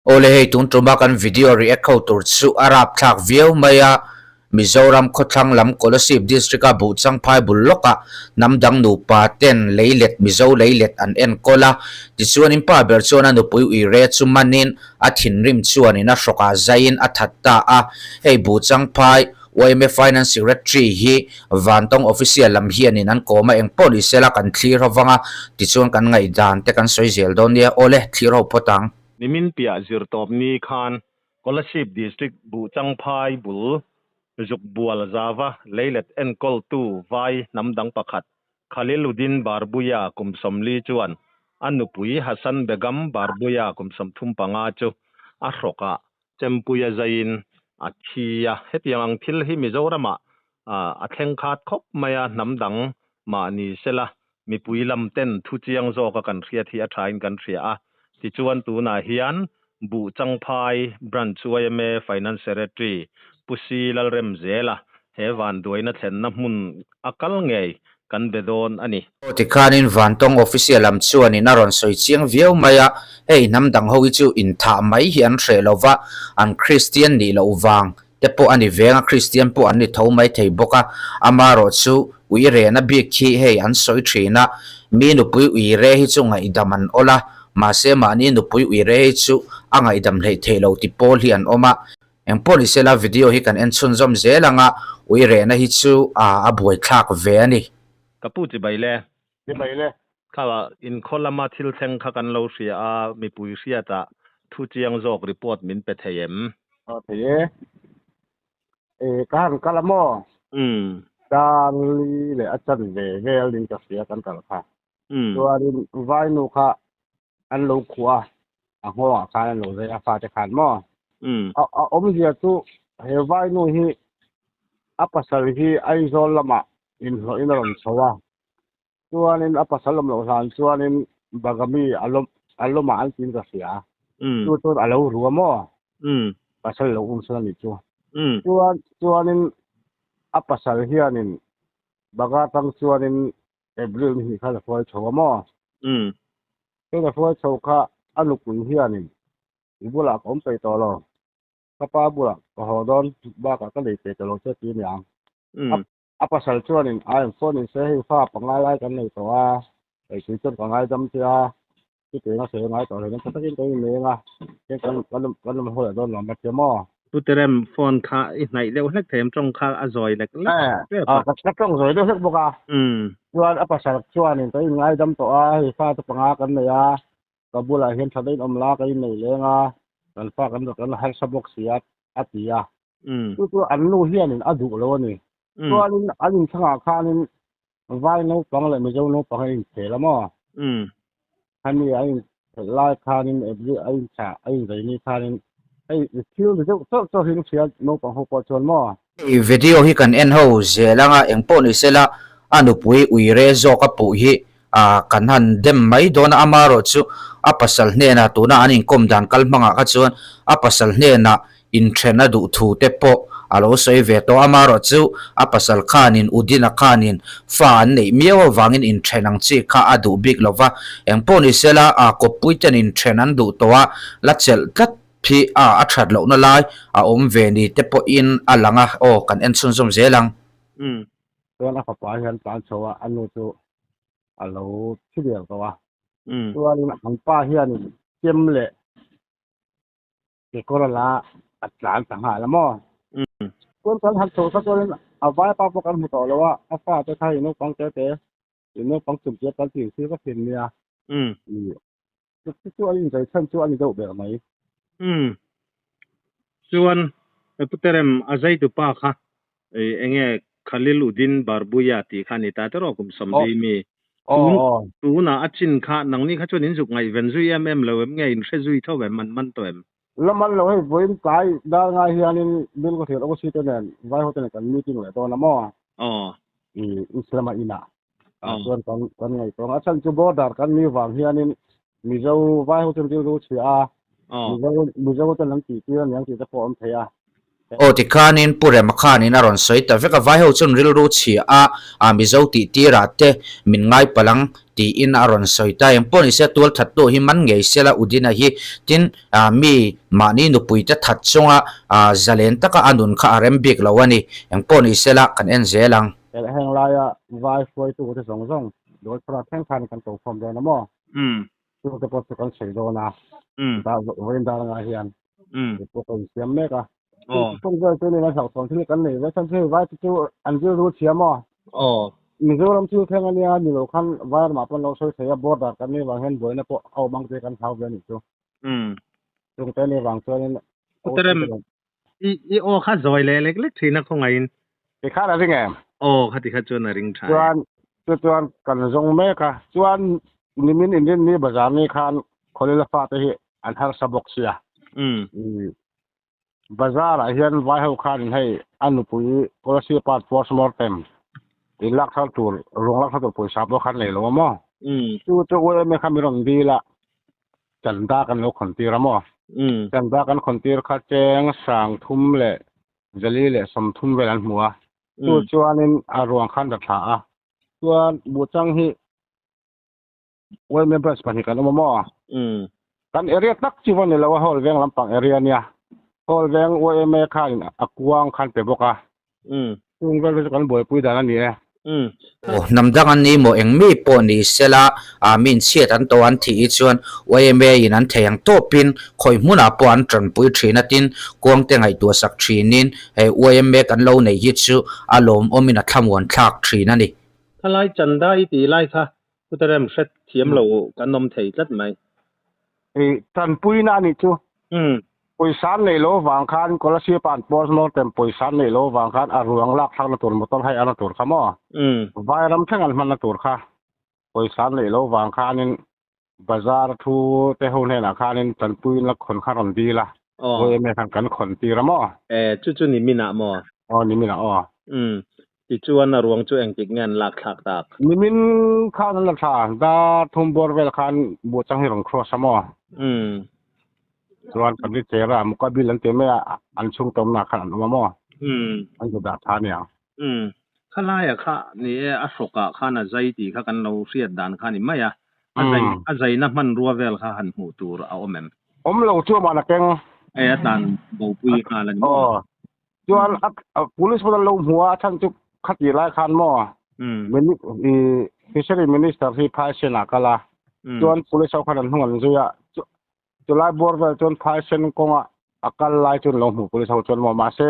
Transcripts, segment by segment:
Awle hei tun tuma kan video react ho tur chu a rapthlak viau mai a, Mizoram khawthlang lam Kolasib District a Buhchangphai bul lawkah hnam dang nupa ten leilet Mizo leilet an enkawl a, tichuanin pa ber chuan a nupui uire chu manin a thinrim chuanin a hrawkah zaiin a that ta a, hei Buhchangphai yma Finance Secretary hi Vantawng Official lam hianin an kawm a, engpawh ni sela kan thlir ho vang a, tichuan kan ngaihdan te kan sawi zel dawn nia, awle thlir ho phawt ang. Nimin piah zirtawp ni khan Kolasib District Buhchangphai bul Zukbual Zava leilet enkawltu vai hnam dang pakhat Khaliluddin Barbuya kum 40 chuan a nupui Hasan Begum Barbuya kum 35 chu a hrawkah chempuia zaiin a thi a. Hetiang ang thil hi Mizoramah a thleng khat khawp mai a, hnam dang mah ni sela mipui lam ten thu chiang zawka kan hriat hi a thain kan hria a. Tichuan tunah hian Buhchangphai Branch yma Finance Secretary Pu Si Lalremzela he vanduaina thlenna hmun a kal ngei kan be dawn a ni. Aw tikhanin Vantawng Official lam chuanin a rawn sawi chiang viau mai a, hei hnam dang ho hi chu inthah mai hi an hreh lo va, an Kristian nih loh vang te pawh a ni veng a, Kristian pawh an ni tho mai thei bawk a, amarawh chu uirena bik khi hei an sawi thin a, mi nupui uire hi chu ngaihdam an awl a, mahse mahni nupui uire hi chu a ngaihdam hleih theih loh ti pawl hi an awm a. Engpawh ni sela video hi kan en chhunzawm zel ang a, ui rehna hi chu a a buaithlak ve a ni. Ka pu chibai le. Chibai le. Kha inkhaw lama thil thleng kha kan lo hria a, mipui hriatah thu chiang zawk report min pe thei em? Aw thei e. E ka han kal a maw? Umm. Darli leh a chanve vel in ka hria kan kal kha. Umm. Chuanin vainu kha an lo khuh a, a nghawngah khan an lo zai a fate khan maw? Umm. A a awmzia chu he vainu hi a pasal hi Aizawl lamah inhlawhin a rawn chho a, chuanin a pasal awm loh hlan chuanin Bagami a lawm a lawmah an tiin ka hria a, Umm. chu chuan a lo ru a maw? Umm. Pasal lo um sawn a nih chu. Umm. Chuan chuanin a pasal hianin Baga tang chuanin April ni hnih khan a hruai chho a maw? Umm. Chuan a hruai chho kha a nupui hianin i bulah ka awm peih tawh lo, ka pa bulah ka haw dawn bakah ka nei peih tawh lo che ti a ni ang. Umm. A pasal chuanin a en phone in se hei fa pangai lai kan nei tawh a, hei tui chuan ka ngaidam che a, chutiang a sawi ngai tawh lo, tha takin kan inleng a, heng kan kan kan awm haw leh dawn lo ang ka ti a maw? Pu Terem phone kha i hnaih deuh hlek thei em tawng kha a zawi lek lek tep a. Ka tawng zawi deuh hlek bawk a. Umm. Chuan a pasal chuanin ka inngaidam tawh a, hei fa te panga kan nei a, ka bulah hian tha daih in awm la ka innei leng a, kan fa kan kan harsa bawk si a, a ti a. Umm. Chu chu an nu hianin a duh lo a ni. Umm. Chuanin an inchhangah khanin Vai naupang leh Mizo naupang a inkhel a maw? Umm. Khami a inkhelh lai khanin April a inthlah a inzei ni khanin hei thil ri deuh chauh chauh hi an hria naupang ho pawh chuan maw? Hei video hi kan en ho zel anga engpawh ni sela a nupui uire zawk a puh hi ah kan han dem mai dawn a amarawh chu a pasal hnenah tuna an inkawm dan kal hmangah kha chuan a pasal hnenah Inthen a duh thu te pawh a lo sawi ve tawh a, amarawh chu a pasal khanin Udina khanin fa an neih miau avangin inthen ang chi kha a duh bik lo va, engpawh ni sela a kawppui ten inthen an duh tawh a, la chelh tlat hi a a that lohna lai a awm ve ni te pawhin a lang a, aw kan en chhunzawm zel ang. Umm. Chuan a fapa hian tlan chho a, a nu chu a lo thi der tawh a, Umm. chuanin an pa hianin chem leh Kekawr la a tlan ta nghal a maw? Umm. Chuan kan han chho kha chuanin a vaipa pawh kan hmu tawh lo a, a fate kha i naupang te te, i naupang chum tia kan tih thil ka thin nia. Umm. I chu chu a inzai chhan chu a ni deuh ber mai. Umm. Chuan Pu Terem a zaitu pa kha enge Khalil Uddin Barbuya tih kha a ni ta tiraw kum 40 mi. Aw aw. Tunah a chin kha nangni kha chuan in zuk ngaihven zui em em lo em nge in hre zui tho em an man tawh em? La man lo hei vawiin tlai dar ngai hianin Bill ka hrilh OC te nen vai ho te nen kan meeting leh dawn a maw? Aw. I Islam a inah Aw. chuan kan kan ngaihtuah ang a chhan chu border kan ni vang hianin Mizo vai ho chuan rilru chhia a Aw. Mizo Mizo ten an tih tir aniang tih te pawh a awm thei a. Aw tikhanin Pu Rema khanin a rawn sawi ta vek a, vaiho chuan rilru chhia a, a Mizo tih tirah te min ngai palh ang tiin a rawn sawi ta. Engpawh ni se tual that tu hi man ngei sela Udina hi tin mi mahni nupui te that chunga zalen taka a nun kha a rem bik lo a ni. Engpawh ni sela kan en zel ang. Heng laia vai hruaitu te zawng zawng Dawlphura thleng khan kan to khawm dawn a maw? Chu te pawh chu kan sawi dawn a, vawiin dar anga hian pawh ka insiam mek a. Chu vel chu ni kan hlauhthawn thil kan nei ve chhan chu hei vai te chu an rilru thiam aw. Mizoram thil thleng ania ni lo khan vai ramah pawh an lo sawi thei a, border kan nei vang hian buaina pawh a awm ang tih kan hlau ve a nih chu. Chung te ni vang chuanin Uterem i aw kha zawi leh lek lek thin a khawngaihin. Ti khan a ring em? Aw khati kha chuan a ring tha e. Chuan chu chuan kan zawng mek a, chuan nimin inrinni bazar ni khan Khawlila fate hi an harsa bawk sia. Bazar ah hian vai ho khanin hei a nupui policy part postmortem in lak thar tur ruang lak thar tur pawisa pawh khan nei lo a maw? Chu chu UMA kha min rawn dil a, Chanda kan lo khawn tir a maw? Chanda kan khawn tir kha cheng 3000 leh 430 vel an hmu a. Chu chuanin a ruang khan ra thla a. Chuan Buhchang hi World members pahnih kan awm a maw? Kan area tak chu va ni lo a, Hall veng lampang area nia. Hall veng YMA khanin a kuang khan pe bawk a. Chung vel chu kan buaipui dan a ni e. Aw, hnam dang an ni maw eng mi pawh ni sela, ah min chhiat an to an thih hi chuan YMA in an thei ang tawpin khawi hmunah pawh an tanpui thin a tin kuangte ngaihtuah sak thinin hei YMA kan lo neih hi chu a lawmawmin a thlamuan thlak thin a ni. Thalai chanda i tih lai kha Putarem hret thiam lo kan awm thei tlat mai. I tanpuina a nih chu. Pawisa an neih loh avang khan Kolasib an postmortem pawisa an neih loh avang khan a ruang lak thlakna tur motor hai ana tur kha maw? Vairam thleng an hmanna tur kha pawisa an neih loh avang khanin bazar thu te ho hnenah khanin tanpuina khawn kha rawn dil a. Vawi em khan kan khawn tir a maw? E, chu chu niminah maw? Aw, niminah aw. Tichuan a ruang chu engtik nge an lak thlak tak? Nimin khan an la thla, dar thum bawr vel khan buhchang hi rawn cross a maw? Chuan kan ri cher a, mukabil an ti mai a, an chhung tawmna khan an awm a maw? An zu dah tha aniang. Khalaiah kha ni e, a hrawkah khan a zai tih kha kan lo hriat dan kha a ni mai a, a zai a zaina hmanrua vel kha han hmuh tur a awm em? Awm lo chu amah na keng. E a tlan bopui nghal a ni maw? Aw, Chuan a police pawh an lo hmu a, a chhan chu khati lai khan maw fishery minister hi phaisen ah kal a, chuan police ho khan an hnung an zui a, chulai bawr vel chuan phaisen kawnga a kal lai chu an lo hmu police ho chuan maw mahse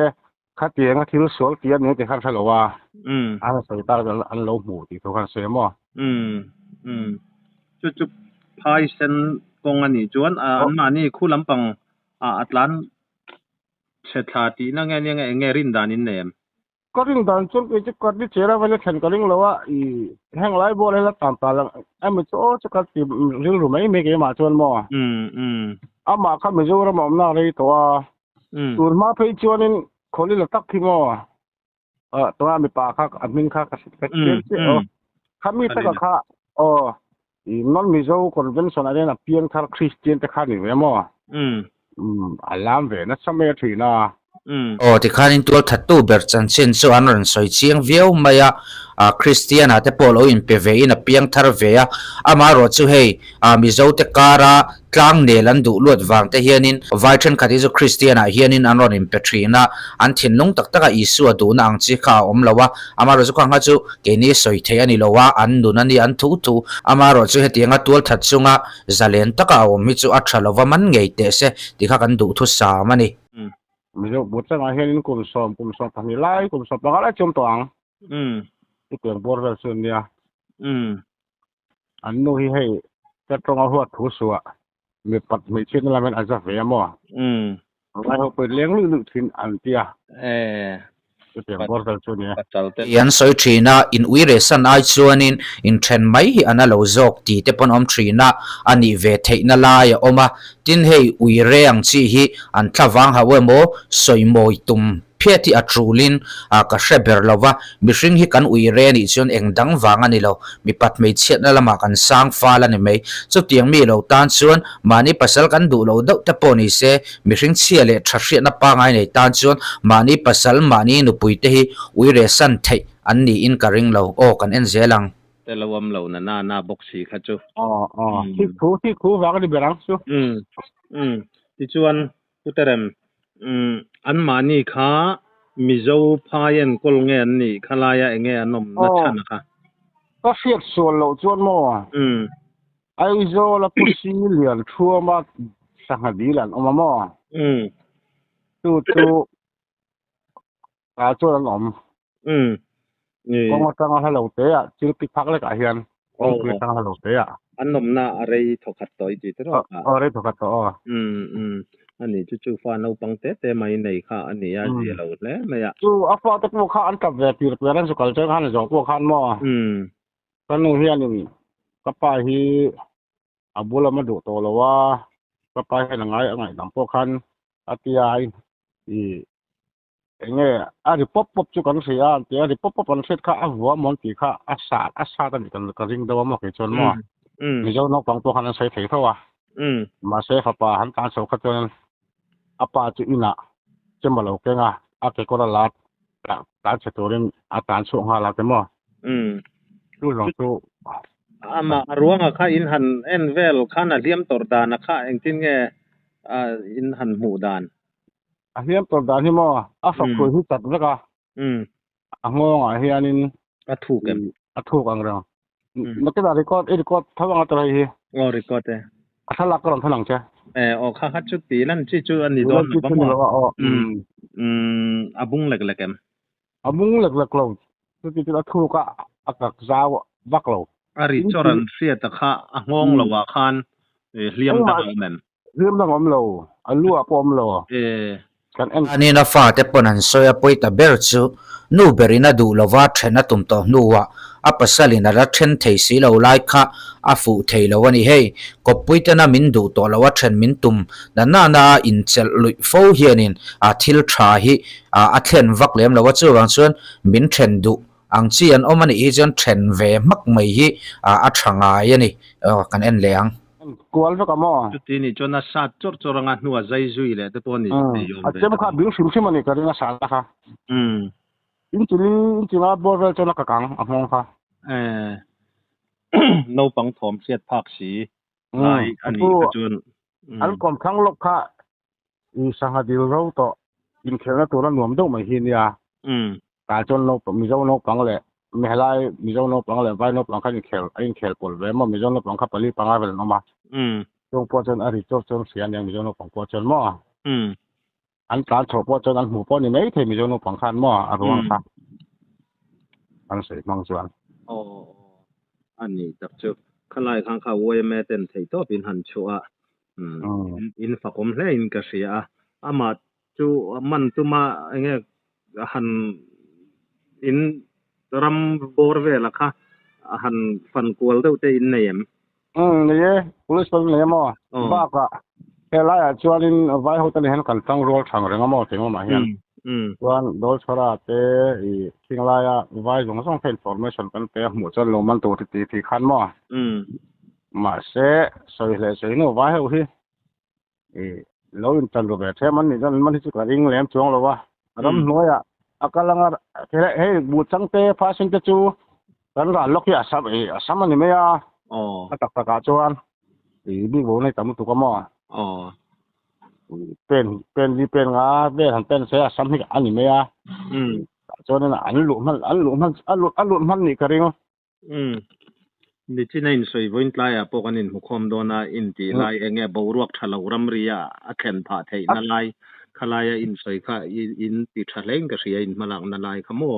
khatiang a thil sual tih a ni tih khan hre lo a, an sawi tak an lo hmu tih thu khan sawi a maw. Chu chu phaisen kawng a nih chuan anmahni khu lampang ah a tlan Chhe thla tihna nge nia nge eng nge rin dan in nei em? Ka rin dan chuan kei chu ka ni chera vela thlen ka ring lo a, i heng lai bawr hela tan ta lang emaw chu aw chu ka ti rilru mai mai keimah chuan maw. Amah kha Mizoram a awmna a rei tawh a, tun hma phei chuanin khawli la tak hi maw tuna mipa kha a hming kha ka ka chian chiah aw. Kha mi taka kha aw i non Mizo convention ah hian a piangthar Christian te kha ni ve maw? A lam ve nasa mai a thin a. Aw tikhanin tualthattu ber chanchin chu an rawn sawi chiang viau mai a, Christian ah te pawh lo inpe ve in a piangthar ve a, amaherawh chu hei Mizo te kara Tlang nel an duh luat vang te hianin vai thenkhat hi chu Kristian ah hianin an rawn inpe thin a, an thinlung tak taka Isua duhna ang chi kha a awm lo a, amaherawh chu khang kha chu keini sawi theih a ni lo a, an nun a ni, an thu thu. Amaherawh chu hetianga tualthat chunga zalen taka a awm hi chu a tha lova man ngei teh se tih kha kan duhthusam a ni. Mizo but changah hianin kum sawm, kum 12 lai, kum 15 lai chu awm tawh ang. I pian bawr vel chu ania. An nu hi hei ka tawng a huat thu suah mipat hmeichhiatna lam hian a za ve a maw? Ngai ho pawhin leng luih luih thin an ti a. Chutiang bawr vel chu a ni e. Tih an sawi thin a, in ui reh san ai chuanin inthen mai hi an a lo zawk tih te pawn awm thin a, a nih ve theihna lai a awm a. Tin hei ui reh ang chi hi an thlavang hauh emaw sawi mawi tum. phiat hi a tulin ka hre ber lo va, mihring hi kan ui re nih chuan eng dang vang a ni lo, mipat hmeichhiatna lamah kan sang fal a ni mai. Chutiang mi lo tan chuan mahni pasal kan duh lo deuh te pawh ni se, mihring chhia leh tha hriatna pangngai nei tan chuan mahni pasal, mahni nupui te hi ui re san theih an niin ka ring lo. Aw, kan en zel ang. Te lo awm lo na na na bawk si kha chu. Aw, aw, thik thu, thik thu vang a ni ber ang chu. Umm, umm, tichuan Puterem, umm, anmahni kha Mizo phai enkawl nge an nih kha laia enge an awm na chhan a kha? Ka hriat sual loh chuan maw? Umm. Aizawl a Pu Silian Thuama sangha dil an awm a maw? Umm. Chu chu ah chuan an awm. Umm. Ni. Kawng atanga hla lo te ah thil pi phak lekah hian kawngpui atanga hla lo te ah. An awmna a rei thawkhat tawh i ti te rawh kha. Aw rei thawkhat tawh aw. Umm umm. Ani chu chu fa naupang te te mai nei kha a ni a zia lo hle mai a. Chu a fa te pawh kha an tap ve tir pian an zu kal chuan khan a zawh pawh khan maw. Umm. Ka nu hianin ka pa hi a bul a duh tawh lo a, ka pa hian a ngai a ngaihdam pawh khan a tia i enge a ri pawp pawp chu kan hria a tia ri pawp pawp an hriat kha a vua mawn tih kha a sat a sat a nih kan ka ring deuh a maw kei chuan maw Mizo naupang pawh khan an sawi thei tho a mahse fapa han tan chho kha chuan a pa chu inah chema lo keng a a kekawr a la tan chhe turin a tan chhuak nghal a te maw chu zawng chu Amah a ruangah kha in han en vel khan a hliam tawrh dan a kha engtin nge in han hmuh dan? A hliam tawrh dan hi maw a fak hruai hi chat vek a, a nghawngah hianin a thuk em? A thuk ang reng. Nakinah record i record tho anga tawh hei hi. Aw record e. A thlalak ka rawn thawn ang che. E aw kha kha chu ti lan chi chu a ni dawn lo va maw? Aw. A bung lek lek em? A bung lek lek lo. Chuti chu a thuk a a kak zau vak lo. A ri chawr an hriat a kha a nghawng lo ah khan hliam dang a awm em? Hliam dang a awm lo. A lu ah pawh a awm lo. Kan en. Anin a fate pawn an sawi a pawi ta ber chu nu berin a duh lova then a tum tawh hnuah a pasalin a la then thei si lo lai kha a fuh thei lo a ni. Hei, kawppui tena min duh tawh lo a then min tum na nana a inchelh luih fo hianin a thil tha hi a thlen vak lem lo a, chuvang chuan min then duh ang chi an awm a nih hi chuan then ve hmak mai hi a tha ngai a ni. Aw, kan en leh ang. Kual vek a maw? Chuti nih chuan a sat chawrh chawrh anga hnua zai zui leh te pawh ni thei awm ve. A chem kha a bil hrim hrim a ni ka ring a sat kha. Inchili inchila bawr vel chuan a ka kang a nghawng kha. Eh, naupang thawm hriat phak si lai a nih kha chuan. An kawm thlang lawk kha i sangha dil ro tawh inkhelhna tura nuam deuh mai hi nia. Tah chuan naupang Mizo naupang leh mi helai Mizo naupang leh Vai naupang kha inkhel a inkhel pawlh ve maw Mizo naupang kha pali panga vel an awm a. Chung pawh chuan a ri chawk chuan hria aniang Mizo naupang pawh chuan maw. An tlan chhoh pawh chuan an hmuh pawh ni mai thei Mizo naupang khan maw a ruang kha an sawi hmang chuan. Aw aw a ni tak chu khalai khan kha yma ten theih tawp in han chhuah a in fakawm hle in ka hria a amah chu man tuma enge han in ram bawr vela kha han fan kual deuh te in nei em? Umm ni e, police pawh nei a maw? Bakah helaiah chuanin vai ho te nen hian kan tang rual thang reng a maw tih ngawmah hian. Chuan Dawlchhara te i Thinglai-a vai zawng zawng kha information kan pe a hmuh chuan lo man tur ti ti khan maw? Mahse sawi hleh sawi hnu vai ho hi i lo intan ru ve them an nih chuan an man hi chu ka ring lem chuang lo a. Ramhnuaiah a kal anga hei buhchang te phasing te chu kan ral lawk hi a sam i a sam a ni mai a. A tak takah chuan i bik bo nei tam lutuk a maw. Pen pen li pen nga vel han pen se a sam hi a ni mai a. Chuanin an luh hman an luh hman a luh a luh hman nih ka ring. Umm. Nichina insawi vawiin tlaiah pawh kan inhmukhawm dawn a, intih lai eng nge boruak tha lo ramria a thlen phah theihna lai khalaia insawi kha in ti tha hlein ka hria in hmalakna lai kha maw?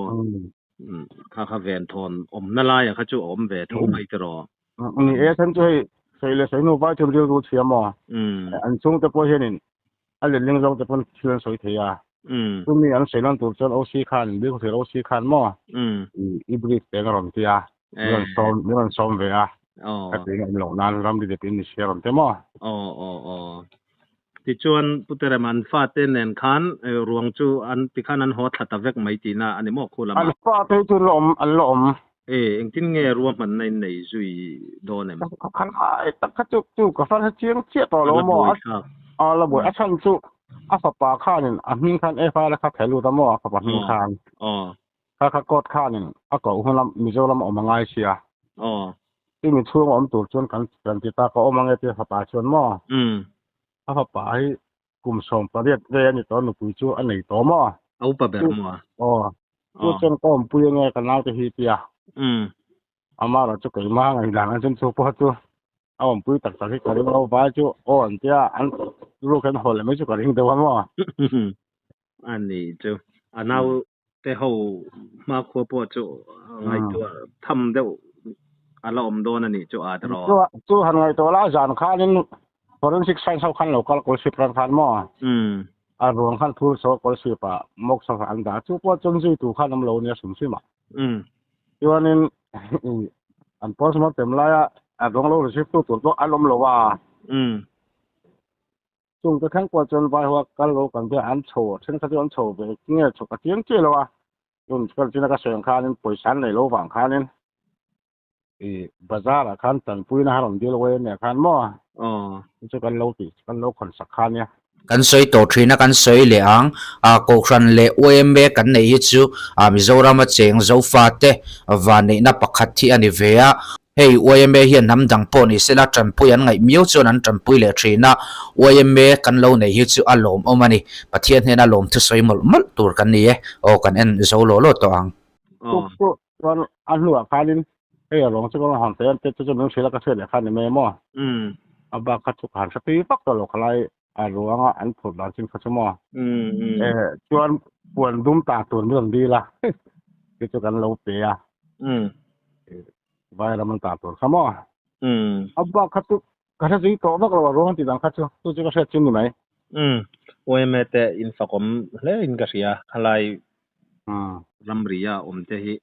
Umm kha kha venthawn awmna laia kha chu a awm ve tho mai tiraw? Ni e, then chu hei sawi leh sawi hnu vai thil rilru chhia maw? An chhungte pawh hianin a letling zawk te pawn thil an sawi thei a. Chumi an sawi lan tur chuan OC khan, Biakthir OC khan maw i brief te an rawn ti a, min rawn sawm, min rawn sawm ve a. Ka ti ngam loh nan ramri dep in ni sia rawn ti maw? Aw aw aw. Tichuan Pu Terem an fate nen khan ruang chu an tikhan an haw thla ta vek mai tihna a ni maw khu An lamah? fate hi chu an la awm, an la awm. E, engtin nge ruahmanna in nei zui dawn em? Khan ai tak kha chu chu ka fan chiang chiah tawh A lo la maw buai a thlak. a la buai a chhan chu a fapa khanin a hming khan FIR kha theh lut a maw a fapa hming Aw, khan aw. kha kha court khanin a koh hun a Mizoram a awm a ngai sia. Aw. Chumi chhung a awm tur chuan kan kan ti ta ka awm ange tia fapa chuan maw Umm. a fapa hi kum 18 ve a ni tawh nupui chu a nei tawh maw. A upa ber Chu maw? aw chu Aw. chuan ka awmpui ange ka naute hi tia. Umm. Amaherawh chu keimah ngaihdan an chuan chu pawh chu a awmpui tak tak hi ka ring lo vai chu aw an tia an ruk hian haw leh mai chu ka ring deuh a maw. A ni chu a nau te ho hmakhua pawh chu ngaihtuah tham deuh a la awm dawn a nih chu a tiraw. Chu chu han ngaihtuah la zan khanin forensic science ho khan lo kal kawlsip ran khan maw a ruang khan phur chho kawlsip ah mawk chho an dah chu pawh chuan zui tur khan awm lo nia hrim hrim ah. Chuanin an postmortem laia a ruang lo receive tu tur pawh an awm lo a. Chung te thleng pawh chuan vai hoa kal lo kan biak an chho a, thenkhat chu an chho ve nge chho ka chiang chiah lo a, tun kal china ka sawi ang khanin pawisa an nei lo vang khanin i bazar ah khan tanpuina a rawn dil uai ania khan maw chu kan lo tih kan lo khawn sak kha ania. Kan sawi tawh thin a kan sawi leh ang a Kohhran leh YMA kan neih hi chu Mizoram a cheng Zofate vanneihna pakhat hi a ni ve a. Hei YMA hian hnam dang pawh ni sela tanpui an ngaih miau chuan an tanpui leh thin a, YMA kan lo neih hi chu a lawmawm a ni. Pathian hnena lawm thusawi mawlh mawlh tur kan ni e. Aw kan en zo lawh lawh tawh ang. Tuk chu chuan a hnuah khanin hei a ruang chu ka rawn hawn teh a, te chu chu min hrilh a ka hriat leh kha ni mai maw? A bak kha chu ka han hre tui vak tawh lo khalai a ruanga an phurh dan chin kha chu maw? Chuan puan dum ta tur min rawn dil a, te chu kan lo pe a. Vairam an tah tur kha maw? A bak kha chu ka hre zui tawh vak lo a ruang tih dan kha chu, chu chu ka hriat chin ni mai. Umm, YMA te in fakawm hle in ka hria, khalai ramri a awm te hi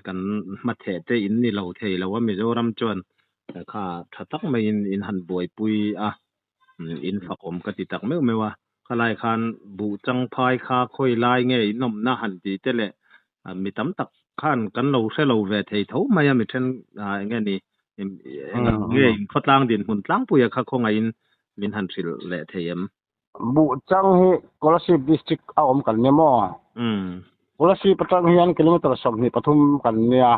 kan hmatheh te in ni lo thei lo a, Mizoram chuan kha tha tak maiin in han buaipui a, in fakawm ka ti tak meuh meuh a, khalai khan buh changphai kha khawi lai nge in awmna han tih te leh mi tam tak khan kan lo hre lo ve thei tho mai a, mi then eng nge ni eng nge in khawtlang dinhmun tlangpuia kha khawngaihin min han hrilh leh thei em? Buh chang hi Kolasib district a awm kan nia maw? Kolasib atang hian kilometer 23 kan nia,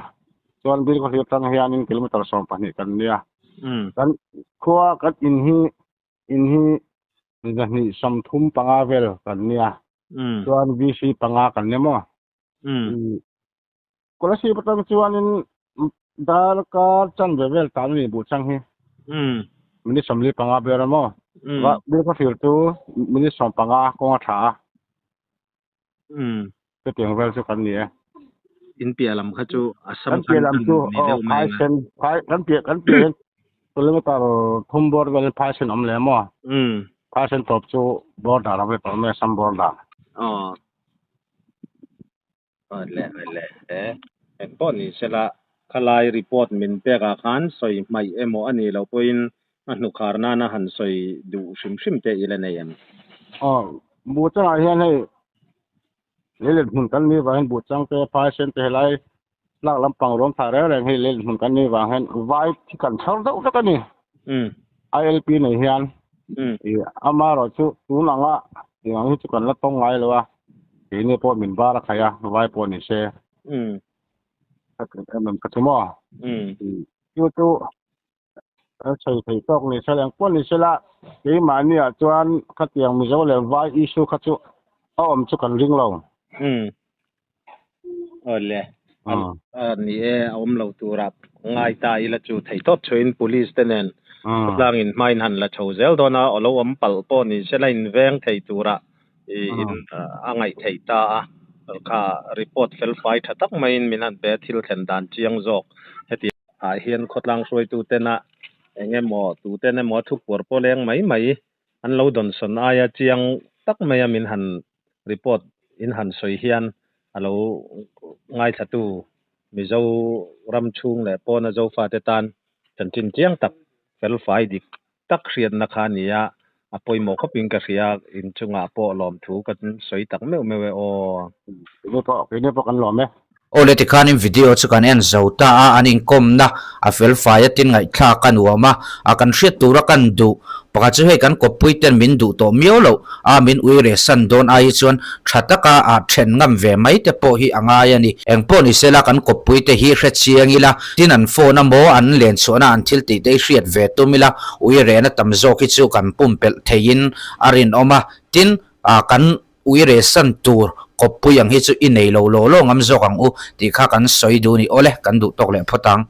chuan Bilkhawthlir atang hianin kilometer 12 kan nia. Kan khua kan in hi in hi 235 vel kan nia, chuan VC panga kan nia maw? Kolasib atang chuanin darkar chanve vel tan a ni buh chang hi. Minute 45 ber a maw? Bilkhawthlir chu minute 15 kawng a tha a. Chutiang vel chu kan ni e. In piah lam kha chu Assam Kan piah lam chu ni deuh mai phai sen phai kan piah kan piah hian kilometer thum bawr vel phai sen awm leh maw? Phai sen tawp chu border a ve tawh mai Assam border. Aw. Le le e eng pawh ni sela khalai report min pek ah khan sawi hmaih emaw a nih loh pawhin a hnukhar nana han sawi duh hrim hrim te i la nei em? Aw, buh changah hian hei leilet hmun kan nih vang hian buh chang te phai sen te helai lak lampang ruam thah reng reng hi leilet hmun kan nih vang hian vai thi kan chhar deuh vek a ni. ILP nei hian amaherawh chu tun anga tih ang hi chu kan la tawng ngai lo a, keini pawh min bar a khaih a, vai pawh ni se. Em em ka chu maw? Chu chu kan sawi thei tawk ni se la, engpawh ni se la, keimahni ah chuan khatiang Mizo leh vai issue kha chu a awm chu kan ring lo. Awle, ni e, a awm lo tura ngai ta ila chu thei tawp chhuahin police te nen khawtlangin hmain han la chho zel dawn a, alo awm palh pawh ni se la inveng thei tura in a ngaih theih ta a, kha report fel fai tha tak maiin min han pe a, thil thlen dan chiang zawk heti ah hian khawtlang hruaitu tena eng emaw tuten emaw thu puar pawh leng mai mai an lo dawnsawn aia chiang tak maia min han report in han sawi hian a lo ngaithlatu Mizo ram chhung leh pawna Zofate tan chanchin chiang tak fel fai dik tak hriatna kha a ni a, A pawimawh khawpin ka hria, inchungah pawh lawmthu kan sawi tak meuh meuh e aw. Keini pawh, keini pawh kan lawm e. Aw le tikhanin video chu kan en zo ta a, an inkawmna a fel fai a tin ngaihthlak a nuam a, a kan hriat tura kan duh pakhat chu hei kan kawppui ten min duh tawh miau loh a, min ui reh san dawn ai hi chuan tha taka a then ngam ve mai te pawh hi a ngai a ni. Engpawh ni sela kan kawppui te hi hre chiang ila, tin an phone a maw an len chhuahna an thil tih te hi hriat ve tum ila, ui rehna tam zawk hi chu kan pumpelh theiin a rinawm a, tin kan Ui rehsan tur kawppui ang hi chu i nei lo law law ngam zawk ang u tih kha kan sawi duh ni. Awle, kan duh tawk leh phawt ang.